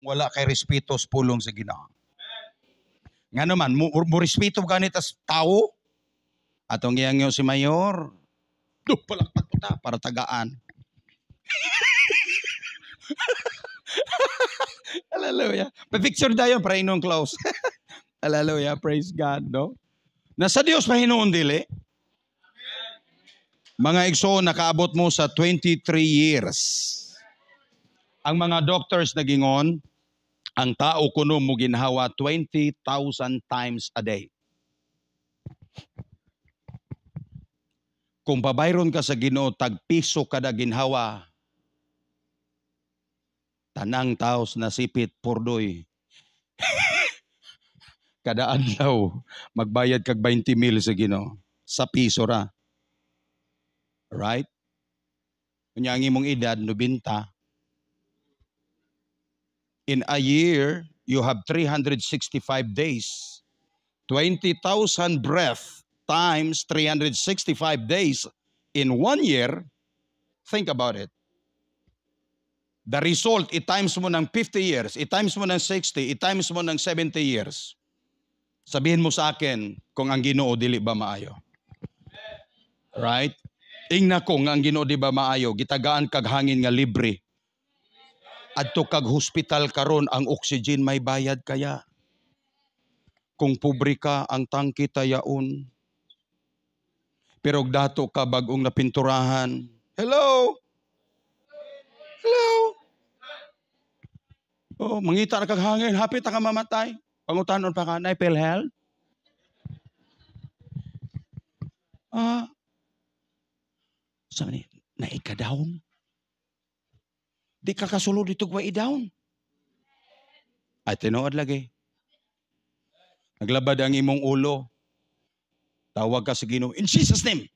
Wala kay respeto sa pulong sa Ginoo. Nga naman, mo respeto ganit as tao. Atong giyangyo si Mayor, do palakpak ta para tagaan. Hallelujah. Pa-picture dayon para inong close. Hallelujah. Praise God, no? Nasa Dios pa hinuon dili. Mga igsoon, nakaabot mo sa 23 years. Ang mga doctors nagingon, ang tao kuno mo ginhawa 20,000 times a day. Kung pabayron ka sa Ginoo tag piso kada ginhawa, tanang tao sa nasipit pordoy. Kada adlaw magbayad kag 20 mil sa Ginoo sa piso ra. Right? Unya ang imong edad 90. In a year, you have 365 days. 20,000 breath times 365 days in one year. Think about it. The result, i-times mo ng 50 years, i-times mo ng 60, i-times mo ng 70 years. Sabihin mo sa akin kung ang Ginoo dili ba maayo. Right? Ingna ko nga ang Ginoo di ba maayo, gitagaan kag hangin nga libre. Adto kag hospital karon ang oxygen may bayad kaya. Kung pobre ka, ang tangki tayaon. Pero og dato ka bag-ong napinturahan. Hello? Hello? Oh, mangita ra kag hangin, hapit ka mamatay. Pangutanon pa ka, nay PhilHealth? Ah. Sabi ni, naika down. Di ka kasulod dito wa i-down. Ay, tinuod lagi. Naglabad ang imong ulo. Tawag ka sa Ginoo, in Jesus' name.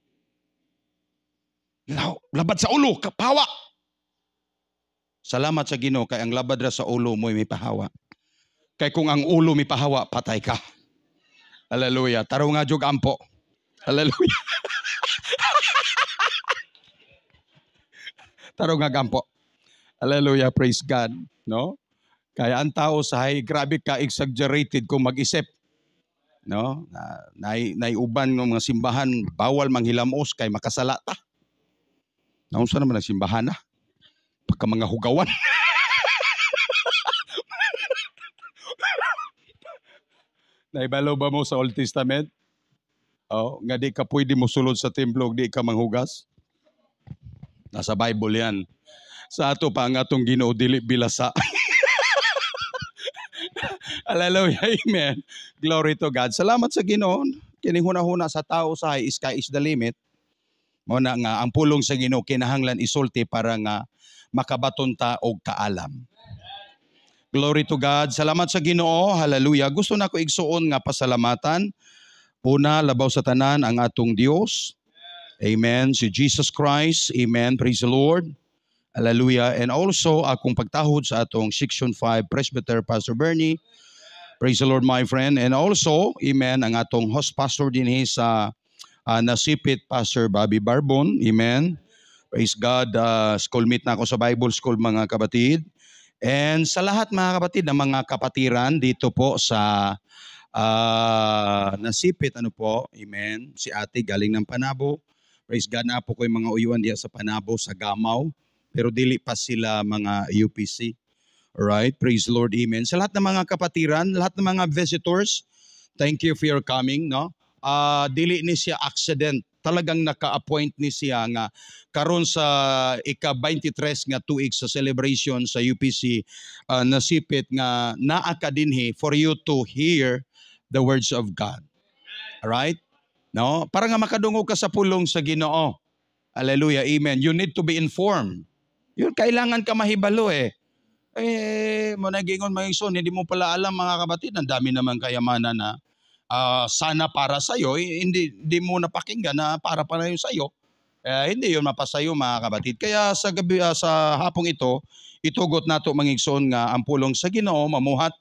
Labad sa ulo, kapawa. Salamat sa Ginoo kay ang labad ra sa ulo mo'y may pahawa. Kay kung ang ulo may pahawa, patay ka. Hallelujah. Taro nga jug ampo. Hallelujah. Taro nga gampo. Hallelujah, praise God, no? Kaya ang tao sa hay, grabe ka exaggerated kung mag-isip. No? Naiuban ng mga simbahan, bawal manghilamos kay makasala ta. Naunsa naman ang simbahan na? Pagka mga hugawan. Naibalo ba mo sa Old Testament? Oh, nga di ka pwede mosulod sa templo di ka manghugas? Nasa Bible yan. Sa ato pa ang atong Ginoo dili bilasa. Hallelujah, amen. Glory to God. Salamat sa Ginoo. Kining huna-huna sa tao sa sky is the limit. Mao na nga ang pulong sa Ginoo kinahanglan isulti para nga makabaton ta og kaalam. Glory to God. Salamat sa Ginoo. Hallelujah. Gusto nako igsuon nga pasalamatan. Una, labaw sa tanan ang atong Dios. Amen. Si Jesus Christ. Amen. Praise the Lord. Hallelujah. And also, akong pagtahod sa atong Section 5 Presbyter, Pastor Bernie. Praise the Lord, my friend. And also, amen, ang atong host pastor dinhi sa Nasipit, Pastor Bobby Barbon. Amen. Praise God. Schoolmate na ako sa Bible School, mga kapatid. And sa lahat, mga kapatid, ng mga kapatiran dito po sa Nasipit, ano po, amen. Si ate galing ng Panabo. Praise God na po ko yung mga uyuan diya sa Panabo, sa Gamaw. Pero dili pa sila mga UPC. Alright, praise the Lord, amen. Sa lahat ng mga kapatiran, lahat ng mga visitors, thank you for your coming, no? Dili ni siya accident. Talagang naka-appoint ni siya nga karon sa ika-23 nga tuig sa celebration sa UPC Nasipit nga naa ka dinhi for you to hear the words of God. Alright? No? Para nga makadungog ka sa pulong sa Ginoo. Hallelujah, amen. You need to be informed. Yun, kailangan ka mahibalo eh. Eh, mo nagingon mga igsoon, hindi mo pala alam mga kapatid, ang dami naman kayamanan na sana para sa'yo, eh, hindi mo napakinggan na para pala yun sa'yo. Eh, hindi yun mapasayo mga kapatid. Kaya sa gabi, sa hapong ito, itugot nato mga igsoon nga ang pulong sa Ginoo mamuhat